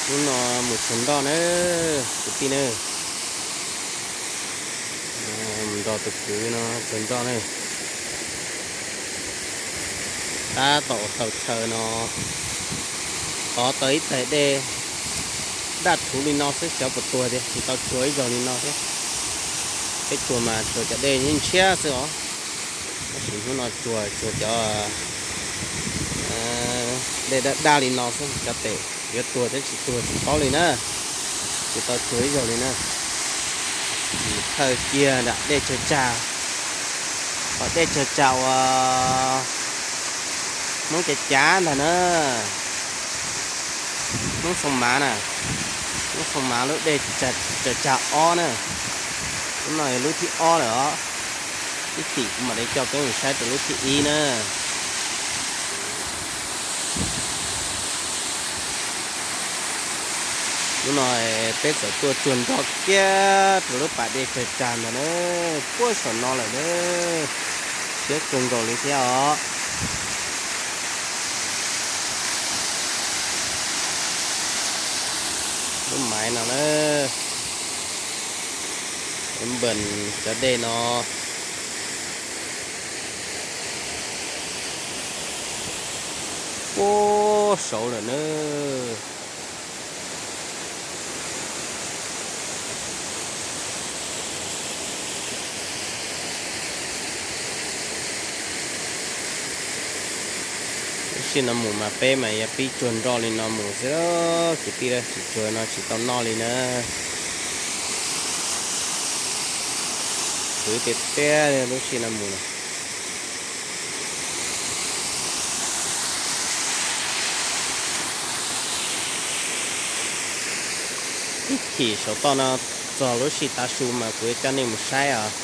Hnub no mus tsuag nroj na, kwv tij na. Mus nrog tus kwv no tsuag nroj na. Tab tom ua tau chaw no, tov tau ib tais dej daj rhuv li no xwb, xyov puas tuag tiag, tsis tau tsuag ib zaug li no xwb. Peb tsuag mas tsuag cov dej ntshiab xwb os. Tab sis hnub no tsuag tsuag cov dej daj daj li no xwb, xyov tes yuav tuag thiab tsis tuag tsis paub li na. Tsis tau tsuag ib zaug li na. Thawj kiag nram dej Tsawg Tsag, qhov dej Tsawg Tsag uas Hmoob Cav Cav ntag na. Hmoob Xoo Mav na, Hmoob Xoo Mav lub dej Tsawg Tsag ob na. Lub no yog lub thib ob lawm os. Ib chim kuv mam li coj peb mus saib rau lub thib ib na. Hnub no peb txawm tuaj tsuag nroj kiag rau lub pas dej Tsawg Tsag ntag na, puag saum no lawm na. Siab kawg nkaus li thiab os. Lub maiv no na, npes cov dej no puag saud lawm na. Lub sij no mus mas peb mas yog pib tsuag nroj li no mus xwb, kwv tij, tsis tsuag no tsis tau noj li na. Khwv tiag tiag lub sij no mus na. Ib chim saum toj no txog lub sij tav su mas kuv yuav coj nej mus saib os.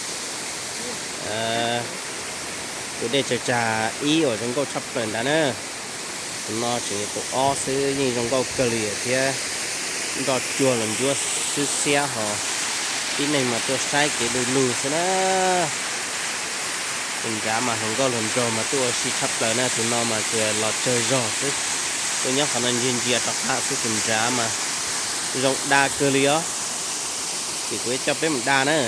Tus dej Tsawg Tsag ib uas zoo nkauj tshaj plaws ntawd na. Tus no tseem yog tus ob xwb, yeej zoo nkauj kawg li thiab. Nroj cuag los ncuab xwb xiab ho. Tib neeg mas tuaj saib kev du lug xwb na. Tus nrad mas hluas nkauj hluas nraug mas tuaj ua si tshaj plaws na, tus no mas tsuas los tsawg zog xwb. Tuaj nyob qhov no ntsia ntsia rov qab xwb, tus nrad mas zoo da kawg li os. Ces kuv yuav coj peb mus da na.